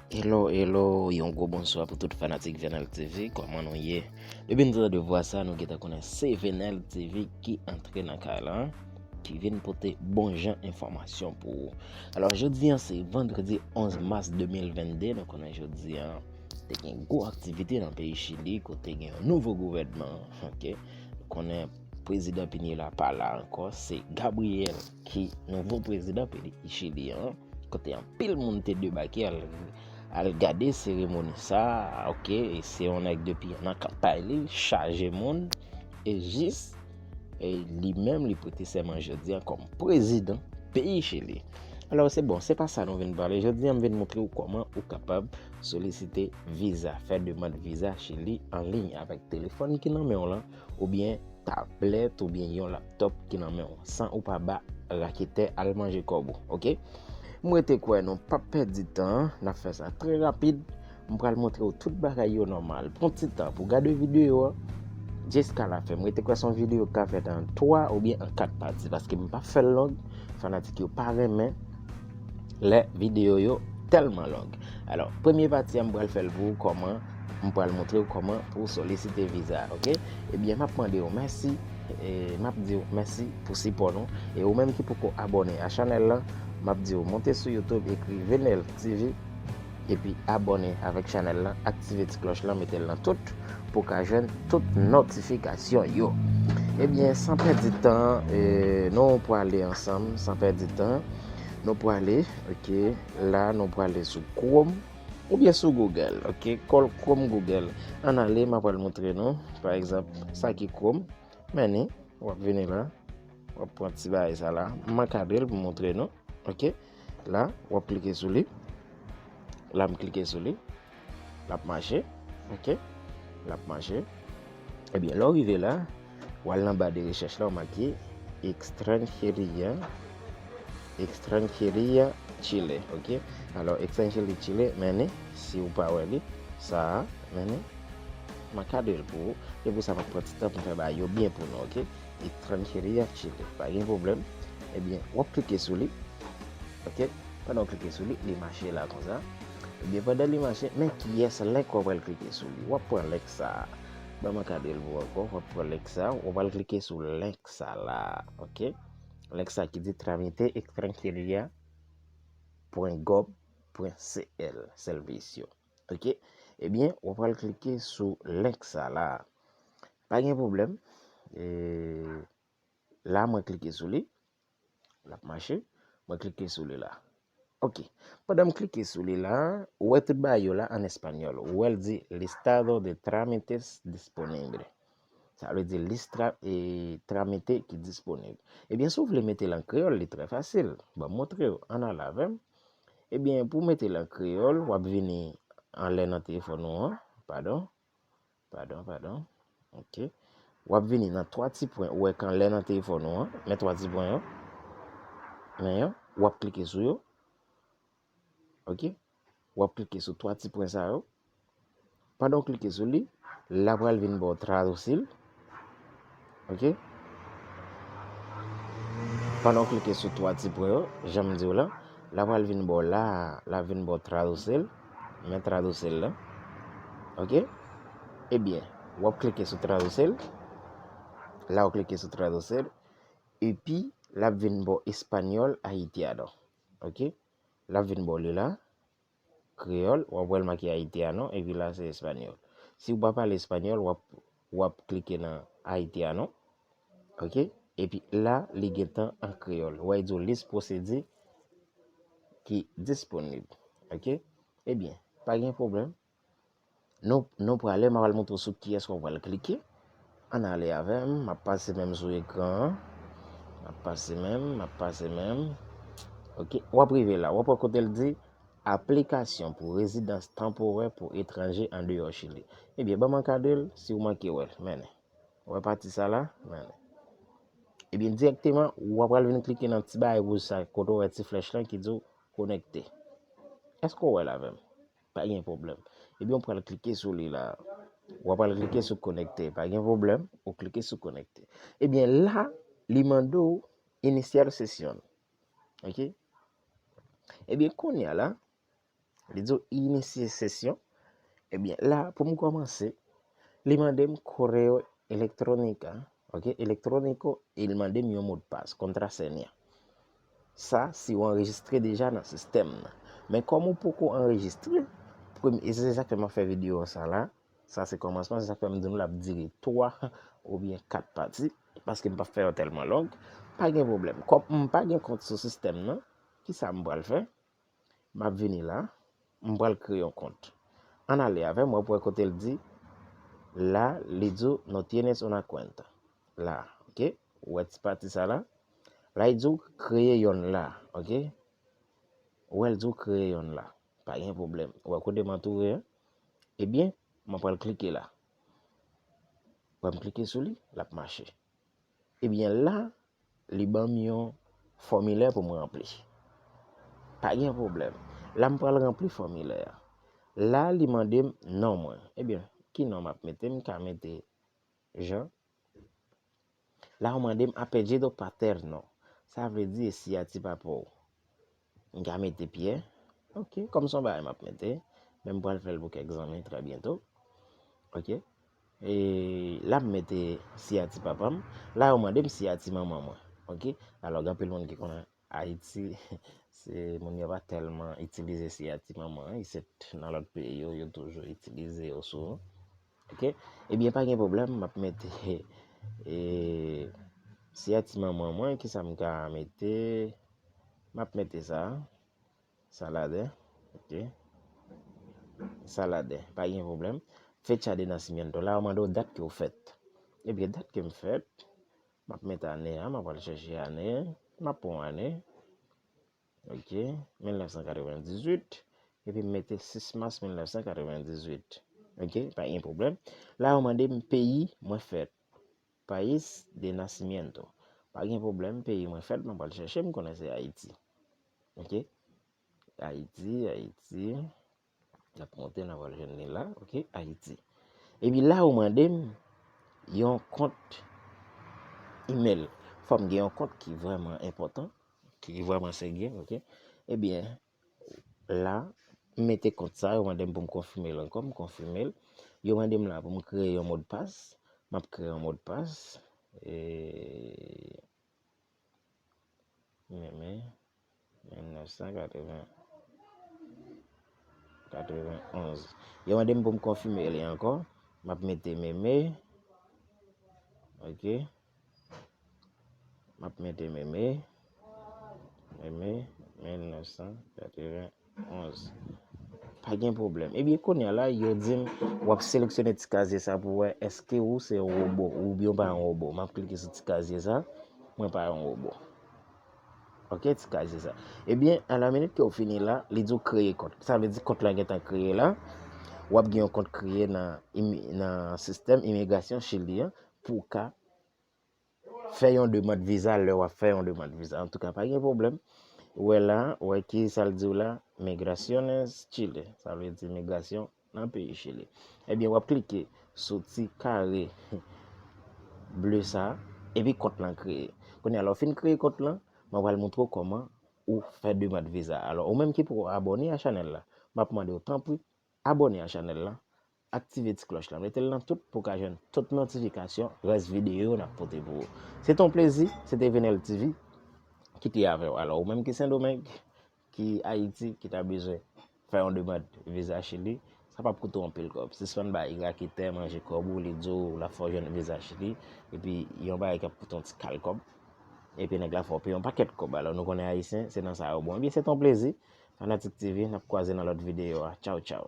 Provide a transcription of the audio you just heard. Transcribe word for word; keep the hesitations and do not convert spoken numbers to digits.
Hello, hello, yon gwo bonswa pou tout fanatik Venel T V, kòman nou ye? Depi n tande vwa sa, nou gentan konnen se Venel T V ki antre nan kay la, ki vin pote bon jan enfòmasyon pou ou. Alò, jodi a se vandredi onz mas de mil vennde, nou konnen jodi a te gen gwo aktivite nan peyi Chili, kote gen yon nouvo gouvènman, oke? Nou konnen prezidan Pinela pa la ankò, se Gabriel ki nouvo prezidan peyi Chili an, kote anpil moun te debake al, al gade seremoni sa, oke, e se yon nèg depi an an k ap pale, chaje moun, e jis, e li menm li prete sèman jodi a kòm prezidan peyi Chili. Alò, se bon, se pa sa nou vin pale. Jodi a, m vin montre w kòman ou kapab solisite viza, fè demann viza Chili an liy avèk telefòn ki nan men w lan, oubyen tablèt, oubyen yon laptòp ki nan men w, san ou pa ba raketè al manje kòb ou, oke? M rete kwè nou p ap pèdi tan, n ap fè sa trè rapid. M pral montre w tout bagay yo nòmal. Pran ti tan pou gade videyo a jiska lafen. M rete kwè se yon videyo k ka fèt an twa oubyen an kat pati, paske m p ap fè l long. Fanatik yo pa renmen lè videyo yo tèlman long. Alò, premye pati a, m pral fè l pou ou kòman, m pral montre w kòman pou w solisite viza, oke? Ebyen, m ap mande w mèsi, e, m ap di w mèsi pou sipò nou. E ou menm ki poko abòne a chanèl la, m ap di w monte sou YouTube, ekri Venel T V, epi abòne avèk chanèl la, aktive ti klòch lan, mete l nan tout, pou w ka jwenn tout notifikasyon yo. Ebyen, san pèdi tan, e, nou prale ansanm, san pèdi tan, nou prale, oke, la, nou prale sou Chrome, oubyen sou Google, oke, kòl Chrome Google. Ann ale, m ap pral montre nou, pa egzanp, sa ki Chrome, men ni, w ap vini la, w ap pran ti bagay sa la, m mankadre l pou montre nou, oke, la, w ap klike sou li, la, m klike sou li, l ap mache, oke, l ap mache, ebyen, lè w rive la, w al nan ba de rechèch la, w make Extranjeria, Extranjeria Chile, oke? Alò, Extranjeria Chile, men ni, si w pa wè li, sa a, men ni, m a kadre l pou ou. Se pou sa m ap pran ti tan pou m fè bagay yo byen pou nou, oke? Extranjeria Chile, pa gen pwoblèm. Ebyen, w ap klike sou li, oke? Pandan w klike sou li, li mache la konsa. Ebyen, pandan li mache, men kiyès link w ap pral klike sou li. W ap pran link sa a. Ban m ankadre l pou ou ankò. W ap pran link sa a. W ap pral klike sou link sa la. Oke? Link sa ki di tramite extranjeria pwen gov pwen C L, servicio. Oke? Ebyen, w ap pral klike sou link sa la. Pa gen pwoblèm. E, la, mwen klike sou li. L ap mache. Mwen klike sou li la. Oke. Pandan m klike sou li la, ou wè tout bagay yo la an espanyòl. Ou wè l di listado de trámites disponible. Sa vle di lis tra-, e, tramite ki disponib. Ebyen, si w vle mete l an kreyòl, li trè fasil. Ban m montre w. Ann ale avè m. Ebyen, pou w mete l an kreyòl, w ap vini anlè nan telefòn ou an. Padon. Padon, padon. Oke. W ap vini nan twa ti pwen ou wè k anlè nan telefòn ou an. Men twa ti pwen yo. Men yo. W ap klike sou yo. Oke. W ap klike sou twa ti pwen sa yo. Pandan w klike sou li, la pral vin ba w traducir. Oke. Pandan w klike sou twa ti pwen yo, jan m di w la, la pral vin ba w la, la vin ba w traducir. Men traducir la. Oke. Ebyen, w ap klike sou traducir. La w klike sou traducir. Epi, l ap vin ba w espanyòl haitiano. Oke. L ap vin ba w li la. Kreyòl, w ap wè l make haitiano, epi la se espanyòl. Si w pa pale espanyòl, w ap, w ap klike nan haitiano. Oke? Epi la, li gentan an kreyòl. W a di w lis pwosedi ki disponib. Oke? Ebyen, pa gen pwoblèm. Nou, nou prale, m a pral montre w sou kiyès w a pral klike. Ann ale avè m, m ap pase menm sou ekran an. M ap pase menm, m ap pase menm. Oke, w ap rive la, w ap wè kote l di aplikasyon pou rezidans tanporè pou etranje andeyò Chili. Ebyen, ban m ankadre l, si w manke wè l, mennen. Wè pati sa la, mennen. Ebyen, dirèkteman, w ap pral vin klike nan ti bagay wouj sa, kote w wè ti flèch lan ki di w konekte. Èske w wè l avè m? Pa gen pwoblèm. Ebyen, w pral klike sou li la. W ap pral klike sou konekte. Pa gen pwoblèm. Ou klike sou konekte. Ebyen, la, li mande w iniciar sesión. Oke? Ebyen, kounye a la, Li di w inisye sesyon. Ebyen, la, pou m kòmanse, li mande m correo electrónica, ok, electrónico, e li mande m yon modpas, contraseña. Sa, si w anrejistre deja nan sistèm nan. Men kòm ou poko anrejistre, premye, e se sa k fè m ap fè videyo sa la, sa se kòmansman, se sa k fè m di nou l ap dire twa oubyen kat pati, paske m p ap fè yo tèlman long. Pa gen pwoblèm. Kòm m pa gen kont sou sistèm nan, kisa m pral fè? M ap vini la, m pral kreye yon kont. Ann ale avè m, w ap wè kote l di, la, li di w, "No tienes una cuenta." La, ok? Ou wè ti pati sa la? La, li di w, "Kreye yonn la," ok? Ou wè l di w, "Kreye yonn la." Pa gen pwoblèm. Ou wè kote m antoure an? Ebyen, m ap pral klike la. Wè m klike sou li, l ap mache. Ebyen, la, li ban m yon fòmilè pou m ranpli. Pa gen pwoblèm. La, m pral ranpli fòmilè a. La, li mande m non mwen. Ebyen, ki non m ap mete? M ka mete Jean. La, ou mande m apellido paterno. Sa vle di e siyati papa w. M ka mete Pierre. Ok, kòm se yon bagay m ap mete, men m pral fè l pou kèk zanmi trè byento. Ok. E la, m mete siyati papa m. La, yo mande m siyati manman mwen. Ok. Alò, gen anpil moun ki konnen Ayiti, se moun yo pa tèlman itilize siyati manman an, isit nan lòt peyi yo, yo toujou itilize yo souvan. Ok. Ebyen, pa gen pwoblèm, m ap mete, e, siyati manman mwen, kisa m ka mete? M ap mete sa. Salade. Ok. Salade. Pa gen pwoblèm. Fecha de nacimiento. La, yo mande w dat ke w fèt. Ebyen, dat ke m fèt, m ap mete ane a, m ap al chèche ane, m ap pran ane. Ok. Mil nèf san katrevendizuit. Epi m mete sis mas mil nèf san katrevendizuit. Ok. Pa gen pwoblèm. La, yo mande m peyi mwen fèt. País de nacimiento. Pa gen pwoblèm, peyi mwen fèt, m ap al chèche, m konnen se Ayiti. Ok? Ayiti, Ayiti. N ap monte, n ap al jwenn li la. Ok? Ayiti. Epi la, yo mande m yon kont imèl. Fò m gen yon kont ki vrèman enpòtan, ki vrèman serye, ok? Ebyen, la, m mete kont sa, yo mande m pou m konfime l ankò, m konfime l. Yo mande m la pou m kreye yon modpas, m ap kreye yon modpas. E, Meme, mil nèf san katreven, katrevenonz. Yo mande m pou m konfime li ankò. M ap mete Meme. Ok. M ap mete Meme. Meme, mil nèf san katreven. Onz. Pa gen pwoblèm. Ebyen, kounye a la, yo di m, w ap seleksyone ti kazye sa pou wè èske ou se yon wobo oubyen w pa yon wobo. M ap klike sou ti kazye sa. Mwen pa yon wobo. Ok, ti kazye sa. Ebyen, a la minit ke w fini la, li di w kreye kont. Sa vle di kont la gentan kreye la. W ap gen yon kont kreye nan imi-, nan sistèm imigrasyon Chili an pou w ka fè yon demann viza lè w ap fè yon demann viza. Antouka, pa gen pwoblèm. Ou wè la, ou wè ki sa l di w la, Migraciones Chile. Sa vle di migrasyon nan peyi Chili. Ebyen, w ap klike sou ti kare ble sa, epi kont lan kreye. Kounye a, lè w fin kreye kont lan, mwen pral montre w kòman ou fè demann viza. Alò, ou menm ki poko abòne a chanèl la, m ap mande w, tanpri, abòne a chanèl la, aktive ti klòch la, mete l nan tout pou w ka jwenn tout notifikasyon rès videyo yo n ap pote pou ou. Se te yon plezi, se te Venel T V ki te avè w. Alò, ou menm ki Sendomeng, ki Ayiti, ki ta bezwen fè yon demann viza Chili, sa p ap koute w anpil kòb. Sispann bay raketè manje kòb ou, li di w l ap fè w jwenn viza Chili, epi yon bagay k ap koute w yon ti kal kòb, epi nèg la fè w peye yon pakèt kòb. Alò, nou konnen Ayisyen, se nan sa yo bon. Ebyen, se te yon plezi. Fanatik T V, n ap kwaze nan lòt videyo a. Tchaw, tchaw.